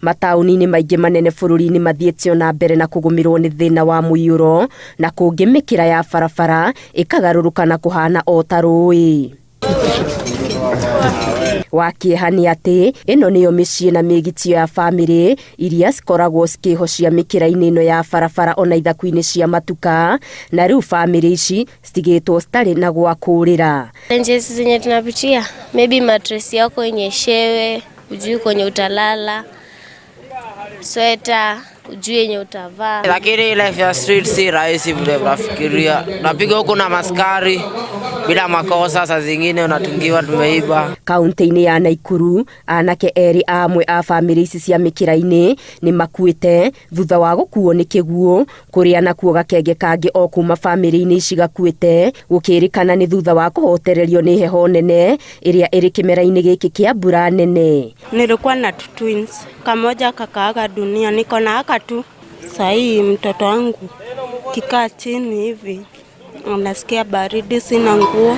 Mataũni-inĩ maingĩ manene bũrũri-inĩ mathiĩte ona mbere na kũgũmĩrwo nĩ thĩna wa mũiyũro, na kũngĩ mĩkĩra ya barabara ĩkagarũrũka na kũhana o ta rũĩ. Wa kĩeha nĩ atĩ ĩno nĩyo mĩciĩ na mĩgitio ya bamĩrĩ iria cikoragwo cikĩhocia mĩkĩra-inĩ ĩno ya barabara ona ithaku-inĩ cia matuka, na rĩu bamĩrĩ ici citigĩtwo citarĩ na gwa kũũrĩra. Challenges zenye tunapitia, maybe mattress yako inyeshewe, ujui kwenye utalala, sweta ujui yenye utavaa. Lakini life ya street si rahisi vile unafikiria. Unapiga huku na maskari bila makosa, saa zingine unatungiwa tumeiba. Kaunti-inĩ ya Naikuru, anake erĩ amwe a bamĩrĩ ici cia mĩkĩra-inĩ nĩ makuĩte thutha wa gũkuo nĩ kĩguũ, kũrĩa nakuo gakenge kangĩ o kuma bamĩrĩ-inĩ ici gakuĩte, gũkĩrĩkana nĩ thutha wa kũhotererio nĩ heho nene ĩrĩa ĩrĩ kĩmera-inĩ gĩkĩ kĩa mbura nene. Nilikuwa na two twins, kamoja kakaaga dunia, niko na haka tu. Sahii mtoto wangu kikaa chini hivi anasikia baridi, sina nguo.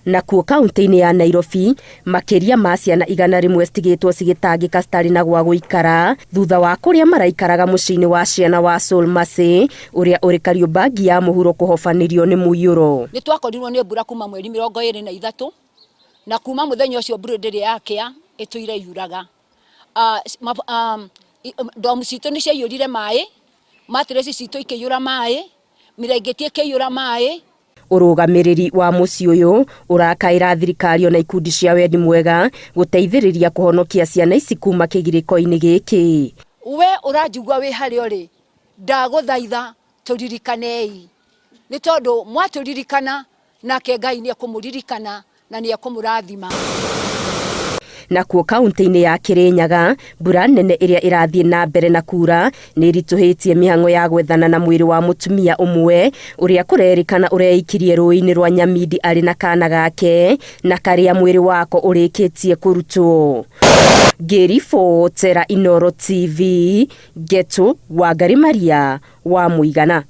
Nakuo kaunti-inĩ ya Nairobi, makĩria ma ciana 100 citigĩtwo cigĩtangĩka citarĩ na gwa gũikara thutha wa kũrĩa maraikaraga mũciĩ-inĩ wa ciana wa Soul Mercy ũrĩa ũrĩ Kariobangi ya mũhuro kũhobanĩrio nĩ mũiyũro. Nĩ twakorirwo nĩ mbura kuma mweri 23, na kuma mũthenya ũcio mbura ndĩrĩ yakĩa, ĩtũire yuraga. Ndomu citũ nĩ ciaiyũrire maĩ, mattress citũ ikĩiyũra maĩ, mĩrengeti ĩkĩiyũra maĩ. Ũrũgamĩrĩri wa mũciĩ ũyũ ũrakaĩra thirikari ona ikundi cia wendi mwega gũteithĩrĩria kũhonokia ciana ici kuma kĩgirĩko-inĩ gĩkĩ. We ũranjigua wĩ harĩa ũrĩ, ndagũthaitha tũririkanei, nĩ tondũ mwatũririkana nake Ngai nĩ ekũmũririkana na nĩ ekũmũrathima. Nakuo kaunti-inĩ ya Kirinyaga, mbura nene ĩrĩa ĩrathiĩ na mbere na kura nĩ ĩritũhĩtie mĩhang'o ya gwethana na mwĩrĩ wa mũtumia ũmwe ũrĩa kũrerĩkana ũreikirie rũĩ-inĩ rwa Nyamindi arĩ na kana gake, na karĩa mwĩrĩ wako ũrĩkĩtie kũrutwo. Ngĩribotera Inooro TV, Ngetu Wangari Maria wa Mũigana.